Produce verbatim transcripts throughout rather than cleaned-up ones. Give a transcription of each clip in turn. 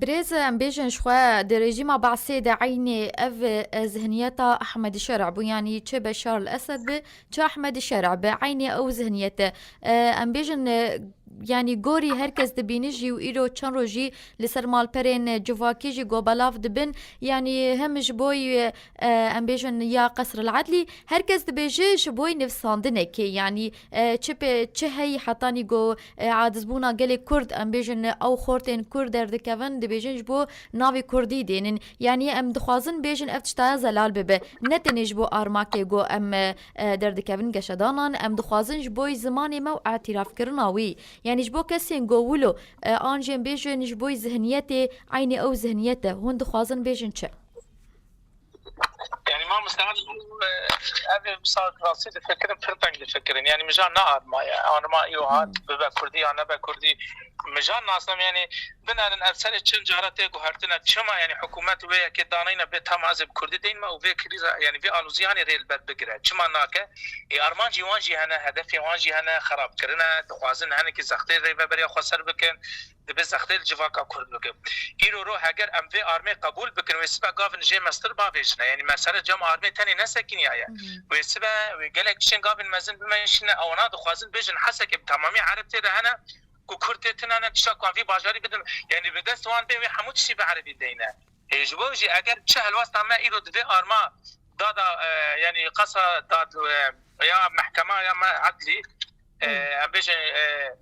Birêz, em bêjin ji xwe di rejîma Baasê de eynê ev, e, zihniyeta Ehmedî Şer'a bû, yanî çi Beşar el Esed bi, çi Ehmedî Şer'a bi, eynê ew zihniyete. E, em bêjin, e, yanî gorî her kes dibîne jî û îro çend rojî li ser malperên, e, civakî jî go belav dibin, yanî hem ji bo, e, e, em bêjin ya Qesr el Edlî, her kes dibêje ji bo nivsandinekê, yanî, e, çi pê, çi heyî hetanî go, e, acizbûna gelê Kurd, em bêjin ew xortên Kurd derdikevin, dibêjin ji bo navê Kurdî dênin. Yanî em dixwazin bêjin ev tiştaya zelal bibe. Ne tenê ji bo armakê go em, e, e, derdikevin geşedanan, em dixwazin ji bo zimanê me û îtirafkirina wî. Yanî ji bo kesên go wilo, e, an jî em bêjin ji bo zihniyetê, eynê ew zihniyet e. Hûn dixwazin bêjin çi? Yani mamoste, ez, e, ev misal rastî difikirin, pir teng difikirin. Yani mijar ne arma ye. Arma îro hat, bibe Kurdî ya nebe Kurdî. Mijar nasem yani binerin ev serê çend cara tê guhertine. Çima yani hikûmet wê yekê daneyne bê tam ez ê bi Kurdî deyme û vê krîza, yani vê alozî hanê rê li ber bigire. Çima nake? Ê armancî wan jî hene, hedefê wan jî hene, xerabkirine, dixwazin hinekî zextê rêveberiya xweser bikin. Dibe zextê li civaka Kurd bike. Îro ro heger em vê armê qebûl bikin, wê sibe gavin jê mestir bavêjine. Yanî mesele cem armê tenê nesekiniyaye. Wê sibe wê gelek tiştên gavin mezin bimeşîne, ewana dixwazin bêjin Hesekê bi temamî Ereb tê de hene, ku Kurd tê tune ne, tişta ku em vî bajarî bidin. Yanî bi dest wan bê wê hemû tiştî bi Erebî deyne. Ê, ji bo jî eger çi helwesta me îro di vê arma dada, e, yanî qasa dad, e, ya mehkema ya me edlî, e, em bêjin, e,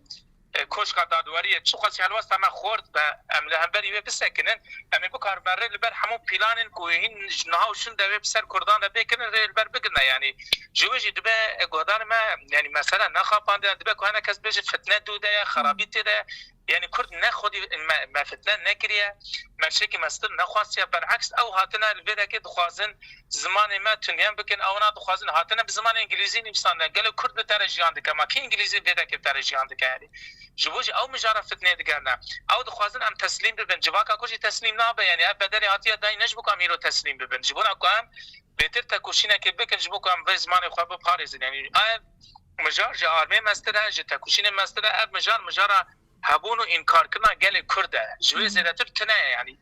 e, koşka dadweriyê, çiqas helwesta me xort be, em li hemberî wê bisekinin, em ê bikarin berê li ber hemû planên ku hîn ji niha û şûnde wê bi ser Kurdan de bê kirin, rê li ber bigirine. Yanî ji wê jî dibe, e, guhdarê me, yanî mesele nexapandine, dibe ku hene kes bêje fitne dû de ye, xerabî tê de ye. Yanî Kurd ne xwedî me, me fitne nekiriye, me şekî mestir nexwastiye. Bereks ew hatine li vê dekê dixwazin zimanê me tuniyen bikin, ewana dixwazin hatine bi zimanê îngilîzî nivîsandine. Gelo Kurd li te re jiyan dike, ma kî îngilîzî vê dekê bi te re jiyan dike yanî? Ji bo jî ew mijara fitnê digerine. Ew dixwazin em teslîm bibin. Civaka ku jî teslîm nabe, yanî ev bedelê hatiye dayîn ne ji bo ku em îro teslîm bibin. Ji bona ku em bêtir tekoşînekê bikin, ji bo ku em vê zimanê xwe biparêzin. Yanî ev mijar ji armê mestir e, ji tekoşînê mestir e. Ev mijar, mijara hebûn û înkarkirina gelê Kurd e. Ji wê zêdetir tune ye yanî.